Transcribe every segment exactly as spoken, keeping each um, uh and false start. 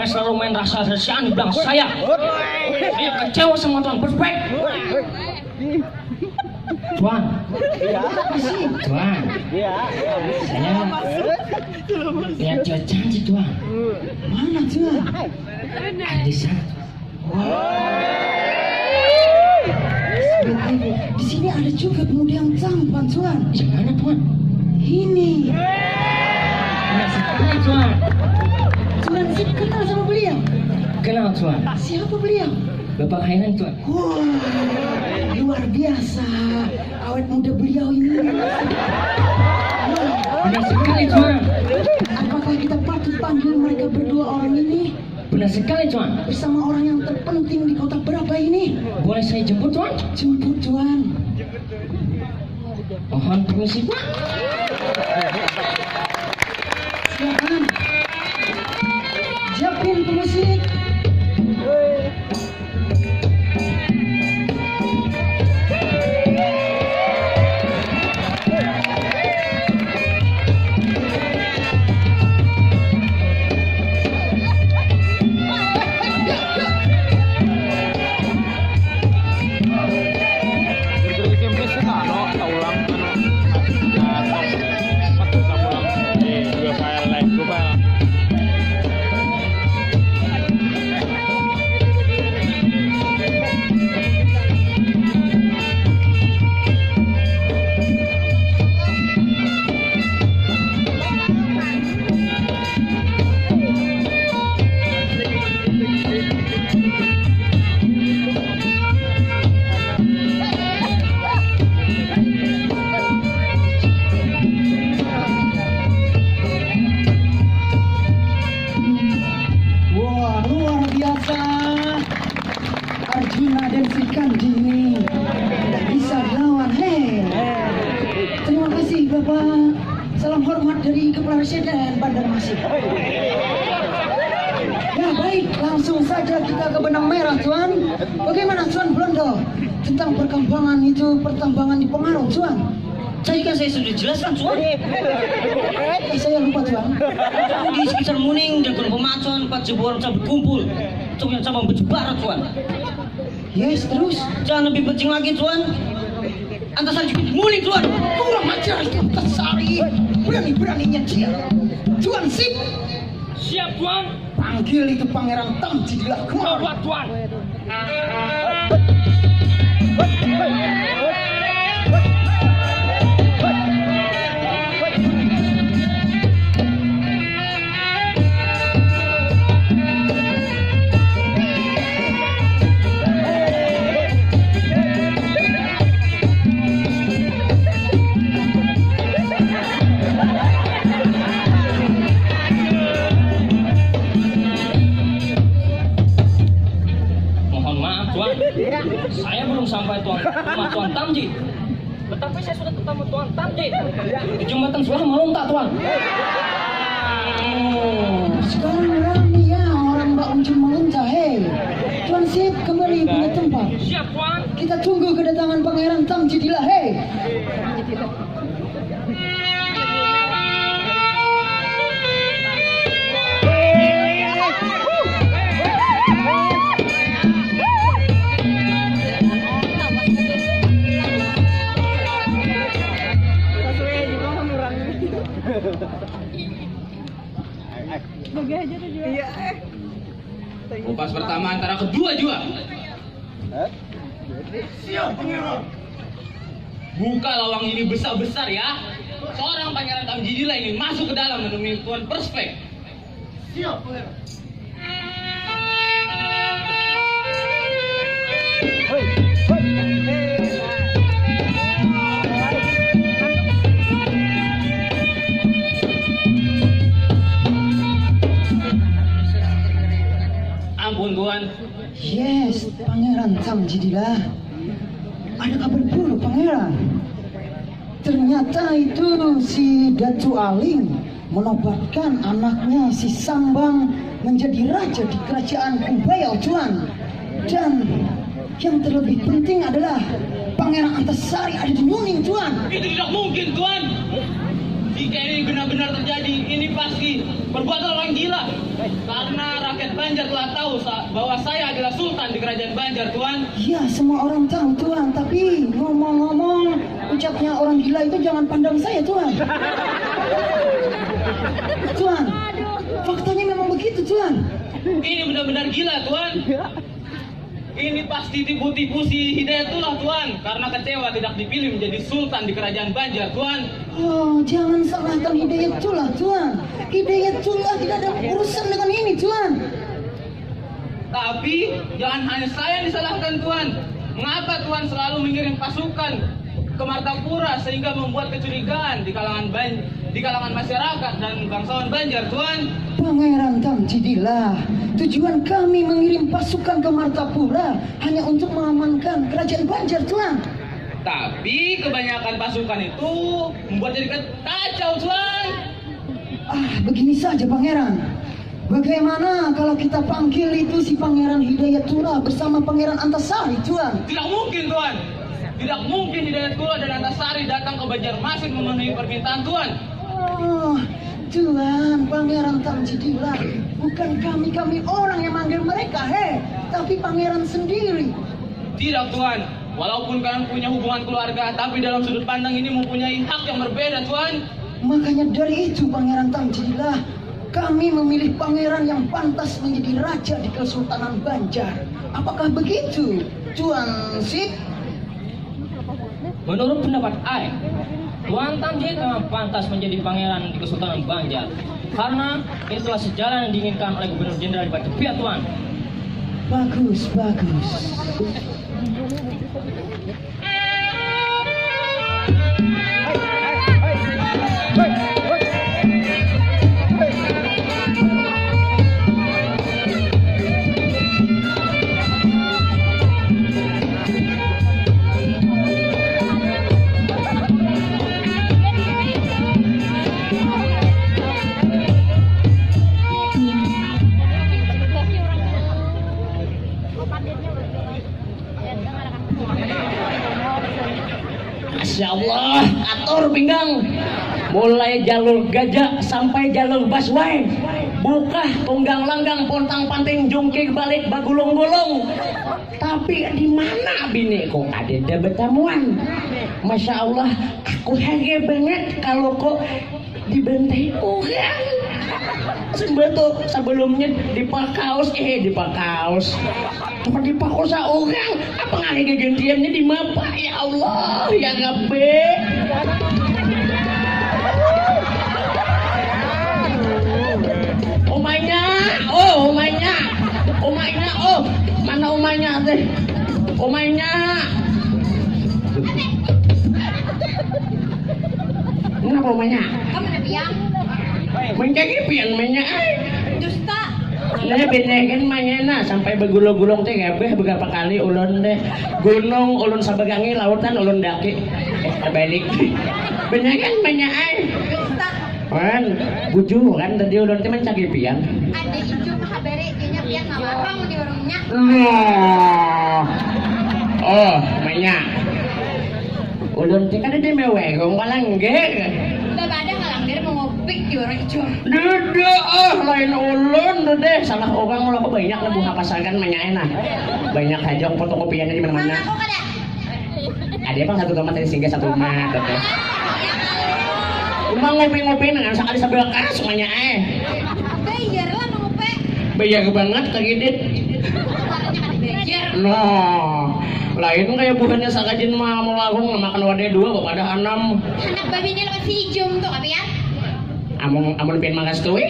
Selalu main rasa-rasaan di belakang saya. Saya kecewa sama Tuan Prospek. Tuan. Iya. Apa sih? Tuan. Iya. Saya lihat cewek cantik, Tuan. Mana, Tuan? Ada di sana, Tuan. Wah. Di sini ada juga pemuda yang tampan, Tuan. Yang mana, Tuan? Ini. Benar sekali, Tuan. Tuan Sip kenal sama beliau? Kenal, Tuan. Siapa beliau? Bapak Khairan, Tuan. Wah, luar biasa. Awet muda beliau ini. Wah. Benar sekali, Tuan. Apakah kita patut panggil mereka berdua orang ini? Benar sekali, Tuan. Bersama orang yang terpenting di kota Berapa ini? Boleh saya jemput, Tuan? Jemput, Tuan. Mohon permisi, Tuan. Silakan. Japin tuh musik. Guru-guru S M P sih, anu, taulang, anu, pas bisa pulang di dua file, lain dua file. Wah, luar biasa. Arjuna dan Sri Kandi ini tidak bisa dilawan. Hei. Terima kasih, Bapak. Salam hormat dari Kepala Residen Banjarmasin. Ya, baik, langsung saja kita ke benang merah, Tuan. Bagaimana, Tuan Blondo, tentang perkembangan itu, pertambangan di Pengarung, Tuan? Tadi kan saya sudah jelaskan, Tuan. Eh, saya lupa, Tuan. Di sekitar Muning, Dagon Pemacan, Pajabuan, Cabut Kumpul. Untuk yang cabang Beju Barat, Tuan. Yes, terus? Jangan lebih penting lagi, Tuan. Antasari Jukit Muning, Tuan. Kurang ajar itu Antasari. Berani-beraninya dia. Tuan Sip. Siap, Tuan. Panggil itu Pangeran Tam Jidilah kemari. Tuan. Mohon maaf, Tuan. Saya belum sampai, Tuan, rumah Tuan Tamji. Tetapi saya sudah ketemu Tuan Tamji. Di jembatan sebelah Malunta, Tuan. Oh, sekarang berani ya orang Mbak Ujung Malunta, hei. Tuan Sip kembali punya tempat. Siap, Tuan. Kita tunggu kedatangan Pangeran Tamji Dilah, hei. Gagah aja tuh juga. Iya. Kupas pertama antara kedua juga. Siap, Pangeran. Buka lawang ini besar-besar ya. Seorang Pangeran Tamjidila ingin masuk ke dalam menemui Tuan Perspek. Siap, Pangeran. Ampun, Tuan. Yes, Pangeran Tamjidila. Ada kabar buruk, Pangeran. Ternyata itu si Datu Aling menobatkan anaknya si Sambang menjadi raja di kerajaan Kumbaya, Tuan. Dan yang terlebih penting adalah Pangeran Antasari ada di Muning, Tuan. Itu tidak mungkin, Tuan. Jika ini benar-benar terjadi, ini pasti perbuatan orang gila. Karena rakyat Banjar telah tahu sa- bahwa saya adalah sultan di kerajaan Banjar, Tuan. Ya, semua orang tahu, Tuan. Tapi ngomong-ngomong, ucapnya orang gila itu jangan pandang saya, Tuan. Tuan, faktanya memang begitu, Tuan. Ini benar-benar gila, Tuan. Ini pasti tipu-tipu si Hidayatullah, Tuan, karena kecewa tidak dipilih menjadi sultan di kerajaan Banjar, Tuan. Oh, jangan salahkan Hidayatullah, Tuan. Hidayatullah tidak ada urusan dengan ini, Tuan. Tapi jangan hanya saya yang disalahkan, Tuan. Mengapa Tuan selalu mengirim pasukan ke Martapura sehingga membuat kecurigaan di kalangan Ban- di kalangan masyarakat dan bangsawan Banjar, Tuan? Pangeran Tamjidillah, tujuan kami mengirim pasukan ke Martapura hanya untuk mengamankan kerajaan Banjar, Tuan. Tapi kebanyakan pasukan itu membuat jadi kacau, Tuan. Ah, begini saja, Pangeran. Bagaimana kalau kita panggil itu si Pangeran Hidayatullah bersama Pangeran Antasari, Tuan? Tidak mungkin, Tuan. Tidak mungkin Hidayatullah dan Antasari datang ke Banjarmasin memenuhi permintaan Tuan. Oh, Tuan, Pangeran Tamjidillah. Bukan kami-kami orang yang manggil mereka, he. Tapi Pangeran sendiri. Tidak, Tuan. Walaupun kalian punya hubungan keluarga, tapi dalam sudut pandang ini mempunyai hak yang berbeda, Tuan. Makanya dari itu, Pangeran Tamjidillah, kami memilih pangeran yang pantas menjadi raja di Kesultanan Banjar. Apakah begitu, Tuan Sip? Menurut pendapat ai, Tuan Tamjid memang pantas menjadi pangeran di Kesultanan Banjar karena itulah sejalan yang diinginkan oleh Gubernur Jenderal di Batavia, Tuan. Bagus, bagus. Masya Allah, atur pinggang. Mulai jalur gajah sampai jalur busway. Bukah tunggang langgang, pontang panting, jungkir balik, bagulung-gulung. Tapi di mana biniku kadada betamuan. Masya Allah, aku haja banget kalau kok dibantai orang. Sembah tuh sebelumnya dipakaus, eh dipakaus. Apa dipakosa orang? Apa ngalih gagantiannya di mapa? Ya Allah, ya Rabbi. Umanya, oh umanya, umanya, oh mana umanya teh? Umanya. Kenapa umanya? Kamu ada piang? Mencari piang menya. Dusta. Nah, bener kan manya nah sampai begulung-gulung teh gabeh beberapa kali ulun teh gunung ulun sabagangi lautan ulun daki eh, terbalik. Bener kan manya ai. Dusta. Kan bujur kan tadi ulun teh mencari piang. Ada ijo kahabari jenya piang ngalapang di warungnya. Nah. Oh, manya. Ulun ti kada di mewerong palangger. Babada palangger mengopik di orang ijo. Dede ah, lain ulun dede, salah orang lah banyak lah buha pasaran manyain nah. Banyak haja fotokopiannya di mana-mana. Aku kada. Ada apa satu tomat tadi singgah satu tomat tadi. Cuma ngopi-ngopi dengan sekali sebelah semuanya eh. Bayar lah ngopi. Bayar banget lagi dit. Warnanya kada bayar. Nah, lain kayak buhannya sakajin mah mau warung makan wadah dua pada anam. Anak babinya lepas hijum tuh tapi ya. Amun amun pian marastui.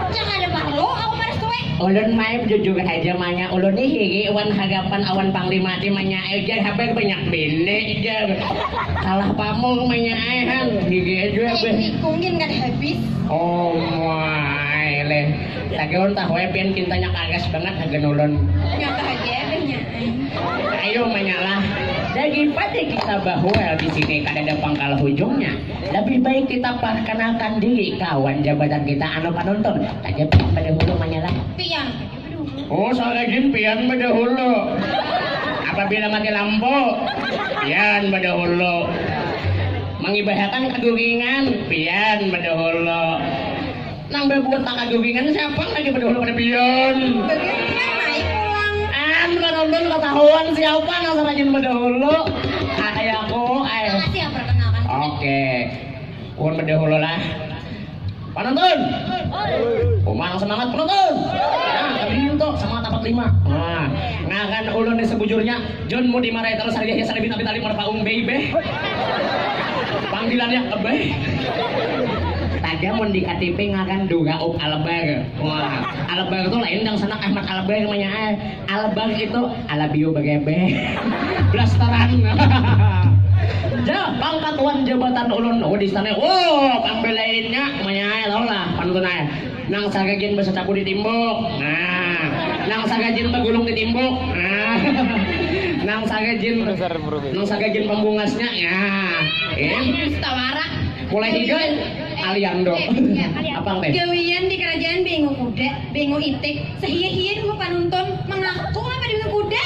Jangan ada perlu aku marastui. Ulun main jujur aja manya ulun nih hiri wan harapan awan panglima ti manya aja habar banyak bini jar. Kalah pamung manya ai han hiri aja habar. Ikungin kada habis. Oh muai leh. Tagaun tahu ya pian cintanya kagas banget hagan ulun. Nyata aja deh nya. Ayo manyalah. Daripada kita bahwel di sini kada ada pangkal hujungnya. Lebih baik kita perkenalkan diri kawan jabatan kita anu panuntun. Saja pian badahulu manyalah. Pian. Oh, salah gin pian badahulu. Apabila mati lampu, pian badahulu. Mangibahakan kaduringan, pian badahulu. Nang babuat kakaduringan siapa lagi badahulu pada pian? Bagian pian naik pulang. Am, penonton ketahuan siapa nang sarajin badahulu. Ah, kayak aku, ay. Makasih ya, perkenalkan. Oke. Pun badahulu lah. Penonton. Umang semangat penonton. Nah, kami itu semangat empat lima. Nah, ngaran ulun ni sebujurnya John Mudi Marai terus harga hiasan bin Abi Talib merpaung baby. Panggilannya Abah. Tadi mun di K T P ngaran Dura Up Albar. Wah, Albar tuh lain dang sanak Ahmad Albar namanya. Albar itu alabio bagebe. Blasteran. Ja, pangkatuan jabatan ulun oh, di istana. Oh, pang belainnya namanya. Tahu lah, pantun aja. Nang sagagin basacapu ditimbuk. Nah, nang sagajin bagulung ditimbuk. Nah, nang sagajin nang sagajin pembungasnya ya. Eh, Mustawara. Mulai higa Aliando. Eh, iya. Apa teh? Gawian di kerajaan bingung kuda, bingung itik. Sehia-hia dulu panonton mengaku apa dengan kuda.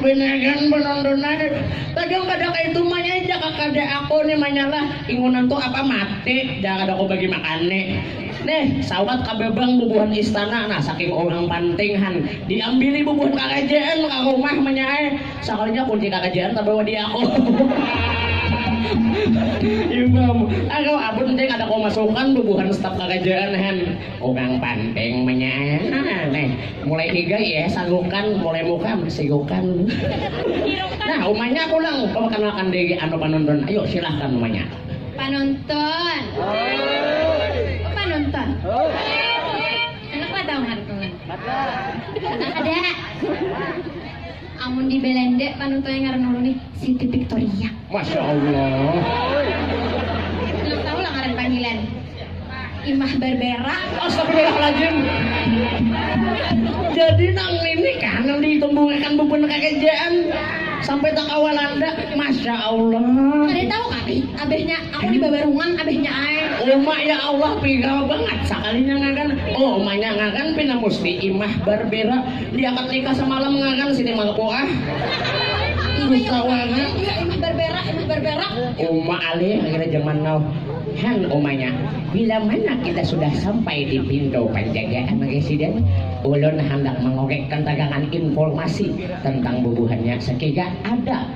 Beneran penonton ada. Tadi kada kayak itu manya aja kada aku nih manyalah ingunan tuh apa mati jangan ada aku bagi makan nih. Nih, sawat kabebang bubuhan istana nah saking orang panting han diambili bubuhan kerajaan ke rumah menyae sekalinya kunci kerajaan terbawa di aku. Imam, aku abun deh ada kau masukkan bubuhan staf kerajaan han orang panting menyae. Nah, nih, mulai higa ya sagukan, mulai muka sigukan. Nah, umanya pulang perkenalkan diri anu penonton. Ayo silahkan umanya. Panonton. Oh, panonton. Enak lah tahu ngaran ulun. Kada. Amun di Belanda panonton yang ngaran ulun nih Siti Victoria. Masya Allah. Nang tahu lah ngaran panggilan. Imah Barbera. Astagfirullahaladzim. Jadi nang ini kan yang ditumbuhkan bubuhan kerajaan sampai tak Walanda. Masya Allah. Kada tahu kami. Abahnya, aku di babarungan abahnya ai. Uma ya Allah, pigal banget sakalinya ngaran. Oh, umanya ngaran pina musti Imah Barbera. Diakad nikah semalam ngaran sini mangkuah. Dusta wangan. Iya, Imah Barbera, Imah Barbera. Uma alih akhirnya zaman now. Han umanya, bila mana kita sudah sampai di pintu penjagaan residen, ulun hendak mengorek tentagangan informasi tentang bubuhannya sekiga ada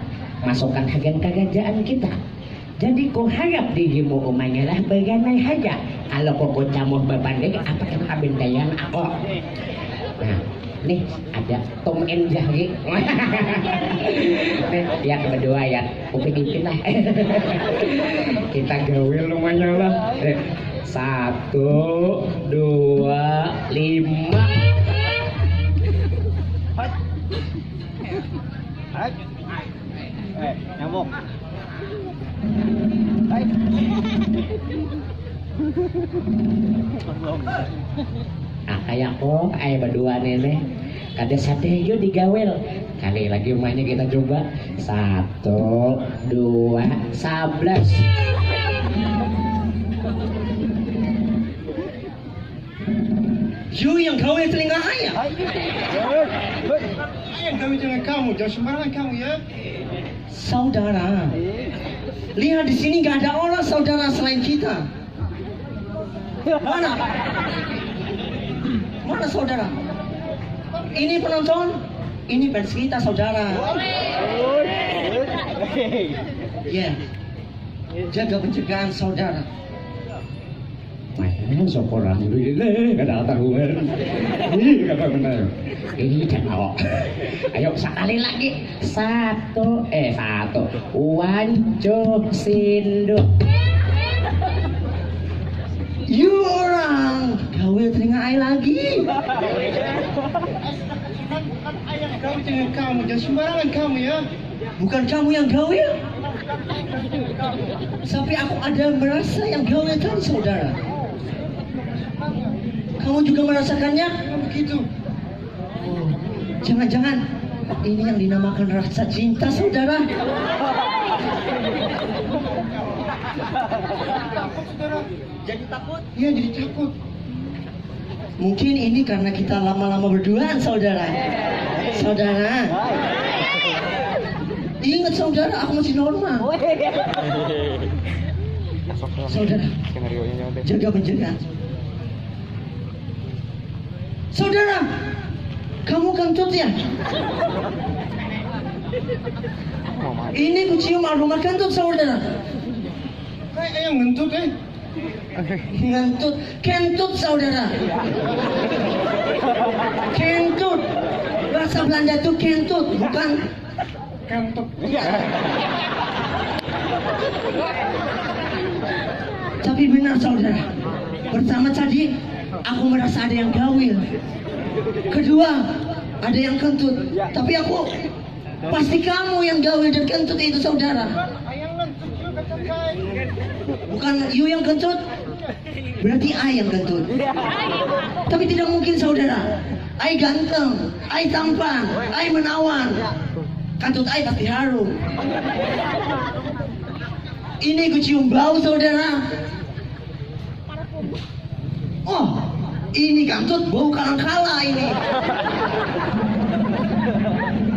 masukan hagan kerajaan kita. Jadi ku harap dirimu umanya lah baganai haja. Kalau kuku camuh bapandai apa yang kabintaian aku. Nah, nih ada Tom and Jerry. Nih, ya berdua ya. Upin ipin lah. Kita gawil umanya lah. Eh, satu, dua, lima. Hai. Eh, nyambung. Hai. Nah, kayak kok, ay berdua nih, nih. Kada sate yo digawel. Kali lagi umanya kita coba. Satu, dua, sablas. You yang kawin telinga ayah. Yang kawin dengan kamu, jangan sembarangan kamu ya. Saudara, lihat di sini nggak ada orang saudara selain kita. Mana? Mana saudara? Ini penonton, ini fans kita saudara. Ya, jaga penjagaan saudara. Nah, syukur alhamdulillah kada ketahuan. Ih, kada benar. Ini kan awak. Ayo sekali lagi. Satu, eh satu. One, two, sindu. You orang gawil telinga ai lagi. Kau dengan kamu, jangan sembarangan kamu ya. Bukan kamu yang gawil. Tapi aku ada merasa yang gawil tadi, saudara. Kamu juga merasakannya? Begitu. Oh, jangan-jangan ini yang dinamakan rasa cinta, saudara. Jadi takut? Iya, jadi takut. Mungkin ini karena kita lama-lama berduaan, saudara. Saudara. Ingat, saudara, aku masih normal. Saudara, skenario nya jangan deh. Jaga penjagaan. Saudara, kamu kentut ya? Ini kucium aroma kentut, saudara. Kayak yang ngentut, eh. Ngentut, kentut, saudara. Kentut. Bahasa Belanda tuh kentut, bukan kentut. Tapi benar, saudara. Pertama tadi, aku merasa ada yang gawil. Kedua, ada yang kentut. Tapi aku, pasti kamu yang gawil dan kentut itu, saudara. Bukan you yang kentut, berarti I yang kentut. Tapi tidak mungkin, saudara. I ganteng, I tampan, I menawan. Kentut I pasti harum. Ini kucium bau, saudara. Oh, ini kentut bau kalangkala ini.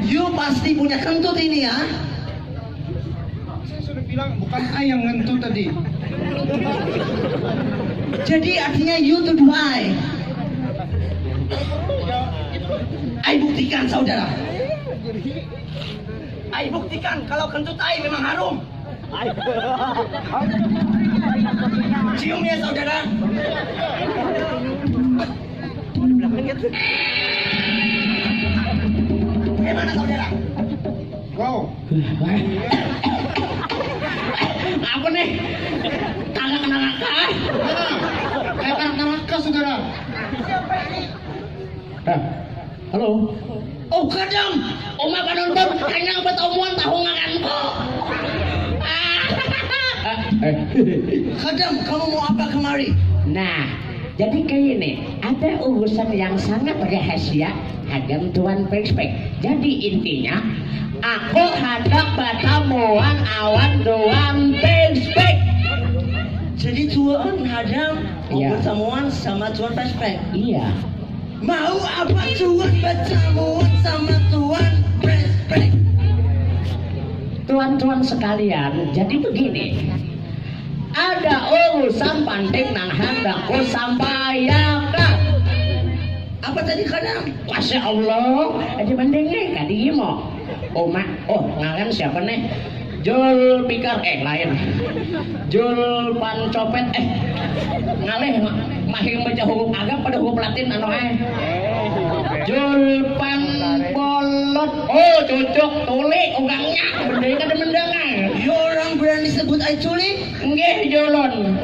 You pasti punya kentut ini ya. Saya sudah bilang bukan I yang ngentut tadi. Jadi artinya you tuduh I. I buktikan, saudara. I buktikan kalau kentut I memang harum. Cium ya, saudara. Bagaimana, saudara? Wow. Apa nih? Tangga neraka. Nah, kayak neraka, saudara. Nah, halo. Oh, kadang, uma panonton, hanya batamuan tahu ngaranku. Ah, eh. Kadang, kamu mau apa kemari? Nah, jadi kayak ini, ada urusan yang sangat rahasia hadang Tuan Pengspek. Jadi intinya, aku handak batamuan awan Tuan Pengspek. Jadi Tuan hadang mau Iya. bertamuan sama Tuan Pengspek? Iya. Mau apa Tuan batamuan sama Tuan Pengspek? Tuan-tuan sekalian, jadi begini. Ada urusan penting nang handak kusampaiakan. Apa tadi, kadang? Masya Allah, ada mendengeng tadi mo. Oma, oh, ngaran siapa nih? Jul Pikar, eh, lain. Jul Pancopet, eh, ngalih, ma-, mahing baca huruf agam pada huruf Latin, anu, eh. Jul Panbolot, oh, cucuk, tuli, ugangnya, benda kada mendengar. Ya, orang berani sebut ai tuli. Nggih, Jolon.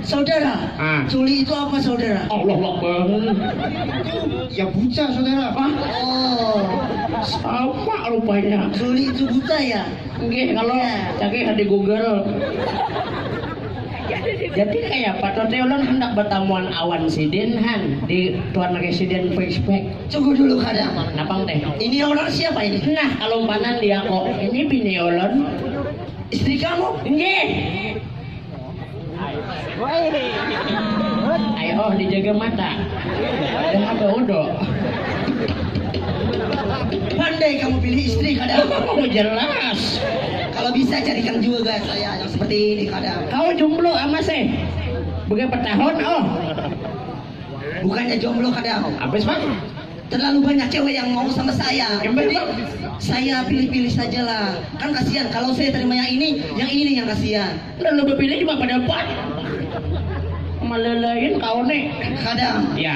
Saudara, Ah. Tuli itu apa, saudara? Allah Akbar. Ya, buca, saudara. Hah? Oh. Sama rupanya. Tuli itu buta, ya? Nggih, kalau Iya. cari di Google. Jadi kayak apa tuh, teh, ulun hendak bertamuan awan sidin, han, di Tuan Residen Flashback. Tunggu dulu, kadang. Napang, teh? Ini orang siapa ini? Nah, kalau panan dia kok. Ini bini ulun. Istri kamu? Nggih. Ayo, oh, dijaga mata. Dah ada udo. Pandai kamu pilih istri, kadang. Oh, jelas. Kalau bisa carikan juga saya yang seperti ini, kadang. Kau jomblo, Amas, eh? Beberapa tahun, oh. Bukannya jomblo, kadang. Habis, Bang? Terlalu banyak cewek yang mau sama saya. Ember, Jadi, Bang? Saya pilih-pilih sajalah. Kan kasihan kalau saya terima yang ini, yang ini yang kasihan. Lalu bapilih cuma pada empat. Malalain kau nih. Kadang. Ya.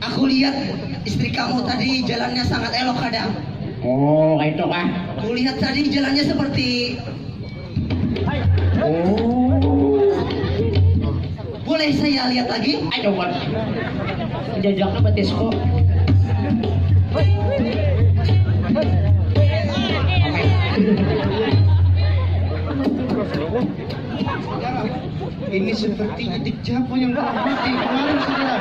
Aku lihat istri kamu tadi jalannya sangat elok, kadang. Oh, itu kah? Aku lihat tadi jalannya seperti Oh. Boleh saya lihat lagi? Ayo, buat jajaknya betisku. Ini seperti itik japu yang pernah mati kemarin, saudara.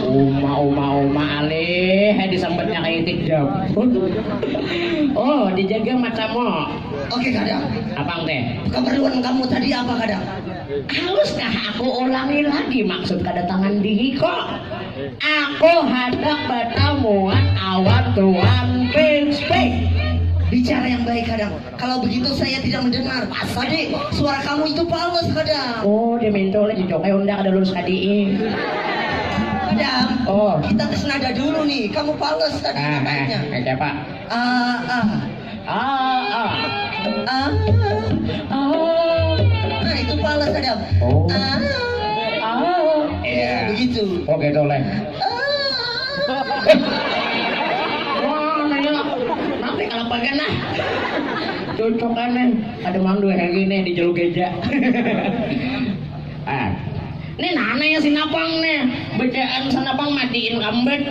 Uma, uma, uma, alih, eh, disambatnya kayak itik japu. Oh, dijaga matamu. Oke, kadang. Apang teh? Keperluan kamu tadi apa, kadang? Haruskah aku ulangi lagi maksud kedatangan diri kok? Aku hendak bertemuan awan Tuan Pengspek. Di Cara yang baik, Kadam. Kalau begitu saya tidak mendengar. Tadi suara kamu itu pales, Kadam. Oh, dia minta oleh cucuknya unda kada lulus K D I. Kadam, oh, kita tes nada dulu nih. Kamu pales tadi, ah, nadanya. Ah, siapa? Ah, ah. Ah, ah. Ah. Ah. Nah, itu pales, Kadam. Oh. Ah. Ah. Iya, begitu. Oh, gitu, Leh. Ah. Wah, nanya. Nanti kalau pakai nah. Cocok aneh. Ada mandu yang gini di Jelu Geja. Ah. Nih nana ya sinapang nih. Bacaan sinapang madiin kambet.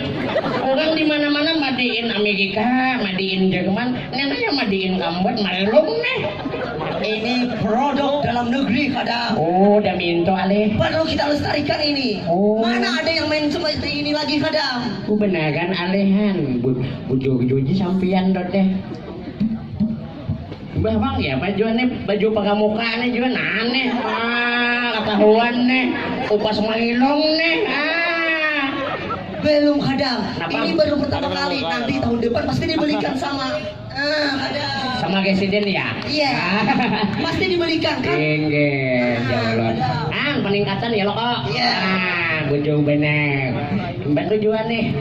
Orang di mana-mana madiin Amerika, madiin Jerman. Nih nanya madiin kambet, malum nih. Ini produk dalam negeri, Kadam. Oh, udah minto alih. Perlu kita lestarikan ini. Oh. Mana ada yang main seperti ini lagi, Kadam? Oh, beneran alihan. Bu, bujur-bujur sampian dot deh. Bah, bang, ya, baju nih, baju pramuka nih juga aneh. Ah, ketahuan nih. Upas mengilung nih. Ah. Belum, Kadam. Kenapa? Ini baru pertama kali. Nanti tahun depan pasti dibelikan sama, ah, Kadam. Sama residen ya? Iya. Ah. Pasti dibelikan, kan? Inggih, ya Allah. Ah, peningkatan ya lo kok. Iya. Ah, bujur bener. Mbak tujuan nih.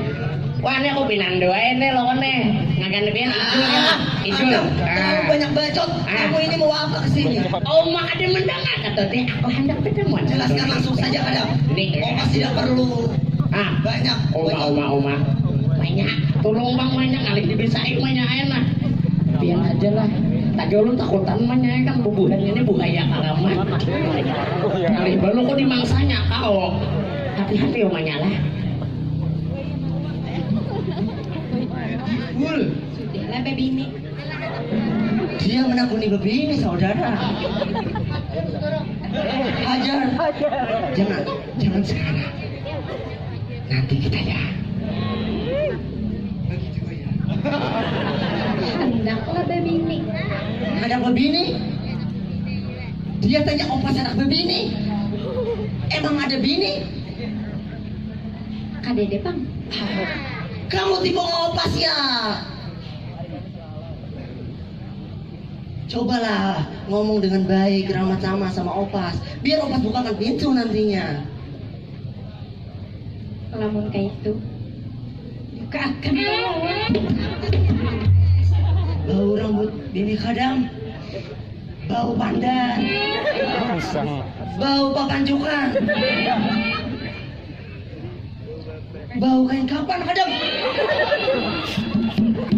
Wah, ini aku pinandu aja nih lo nih. Ngagan pian Ijul. Ah, Ijul. Kadam, terlalu banyak bacot. Ah. Kamu ini mau apa ke sini? Oma ada mendengar kata teh, aku hendak bertemu. Jelaskan langsung saja, Kadam. Nih. Oma tidak perlu, ah, banyak. Oma, oma, oma. Banyak. Tolong bang, banyak ngalih dibisai banyak aja lah. Biar aja lah. Tadi lu takutan banyak kan bubuhan ini buhaya kalamat. Ngalih balu kok dimangsanya kau. Hati-hati omanya lah. Bul. Sudahlah, baby ini. Dia menakuni baby ini, saudara. Hajar. Jangan, jangan sekarang. Nanti kita ya. Begitu ya. Hendaklah baby ini. Ada baby ini? Dia tanya opas anak baby ini. Emang ada bini? Kadede pang. Kamu tipe opas ya? Cobalah ngomong dengan baik, ramah tamah sama opas. Biar opas bukakan pintu nantinya. Lamun kayak itu, buka akan. Bau rambut bini kadam. Bau pandan. Bau papancukan. Bau kain kapan, kadam?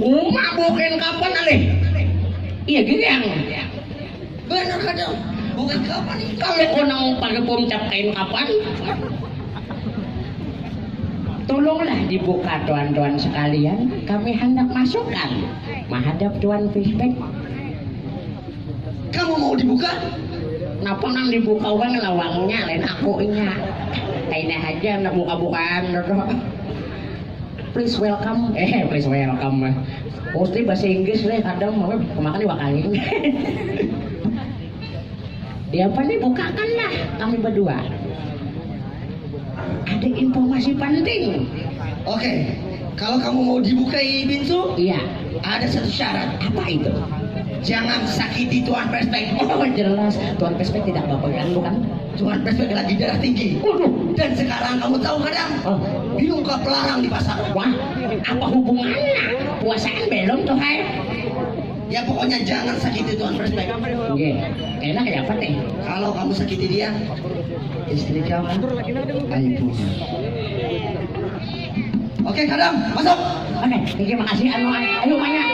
Uma bau kain kapan, alih? Iya, gini yang. Benar, kadam. Bau kain kapan nih? Kalau konang pakai pom cap kain kapan? Tolonglah dibuka, tuan-tuan sekalian. Kami hendak masukkan menghadap Tuan Pispek. Kamu mau dibuka? Napa nang dibuka orang lawangnya, lain aku inya. Kainnya aja nak buka-bukaan dulu. Please welcome. Eh, please welcome. Mesti bahasa Inggris deh, kadang mau kemakan iwak angin. Dia apa nih, bukakanlah kami berdua. Ada informasi penting. Oke, kalau kamu mau dibukai pintu, iya, ada satu syarat. Apa itu? Jangan sakiti Tuan Pespek. Oh, jelas. Tuan Pespek tidak apa-apa kan, bukan? Tuan Pespek lagi darah tinggi. Waduh. Dan sekarang kamu tahu kadang? Oh. Bingung ke pelarang di pasar. Wah, apa hubungannya? Puasaan belum tuh, hai? Ya, pokoknya jangan sakiti Tuan Pespek. Oke. Enak ya, apa teh? Kalau kamu sakiti dia, istri kamu, ayo pulang. Oke, kadam, masuk. Oke, terima kasih, anu, ayo, banyak.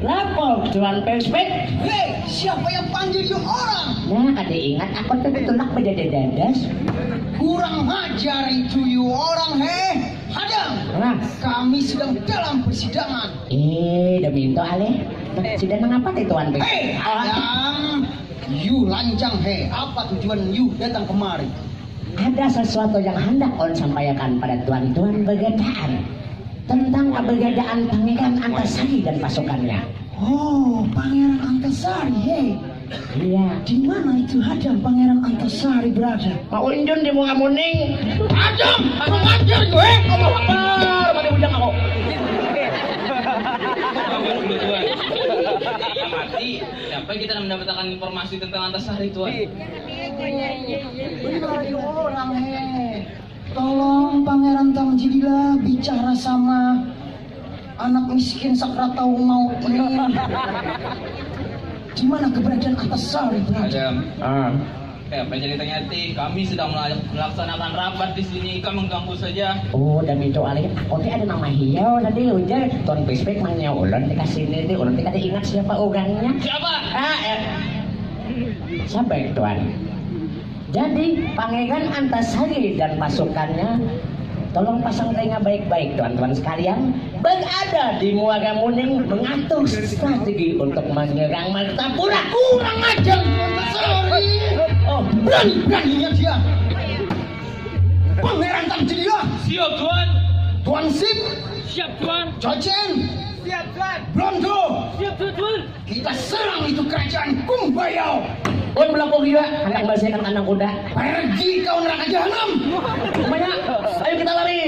Lapor, Tuan Pespek. Hei, siapa yang panggil you orang? Nah, kada ingat, aku tuh ditulak berdada-dadas. Kurang ajar itu you orang, heh. Hadang. Nah. Kami sedang dalam persidangan. Eh, udah minto alih. Sudah mengapa teh, Tuan Pespek? Hei, Hadang. You lanjang, heh. Apa tujuan you datang kemari? Ada sesuatu yang hendak ulun sampaikan pada tuan-tuan begadaan tentang keberadaan Pangeran Antasari dan pasukannya. Oh, Pangeran Antasari, hei. Iya. Di mana itu hadang Pangeran Antasari berada? Mau injun di muka muning. Hadang, mengajar gue. Allahu Akbar, mati bujang aku. Mati. Siapa kita mendapatkan informasi tentang Antasari, Tuan? Benar orang he. Tolong Pangeran Tamjidillah bicara sama anak miskin sakratau maut ini. Di mana keberadaan Antasari berada? Hadang. Ah. Eh, apa ceritanya, Ti? Kami sedang mela- melaksanakan rapat di sini. Ikam mengganggu saja. Oh, dan itu alih. Oke, ada nama hiau tadi ujar Tuan Pispik manyau ulun di kasini ti ulun ti kada ingat siapa orangnya. Siapa? Ah, eh. Siapa itu, Tuan? Jadi, Pangeran Antasari dan pasukannya, tolong pasang telinga baik-baik, tuan-tuan sekalian, berada di Muara Muning mengatur strategi untuk menyerang Martapura. Kurang ajar Tuan Tasari. Oh, Berani-beraninya dia. Pangeran Tamjidillah. Siap, Tuan. Tuan Sip. Siap, Tuan. Cocen. Siap, Tuan. Blondo. Siap, Tuan. Kita serang itu kerajaan Kumbayau. Oi, belaku gila, hendak membersihkan kandang kuda. Pergi kau neraka jahanam. Banyak, ayo kita lari.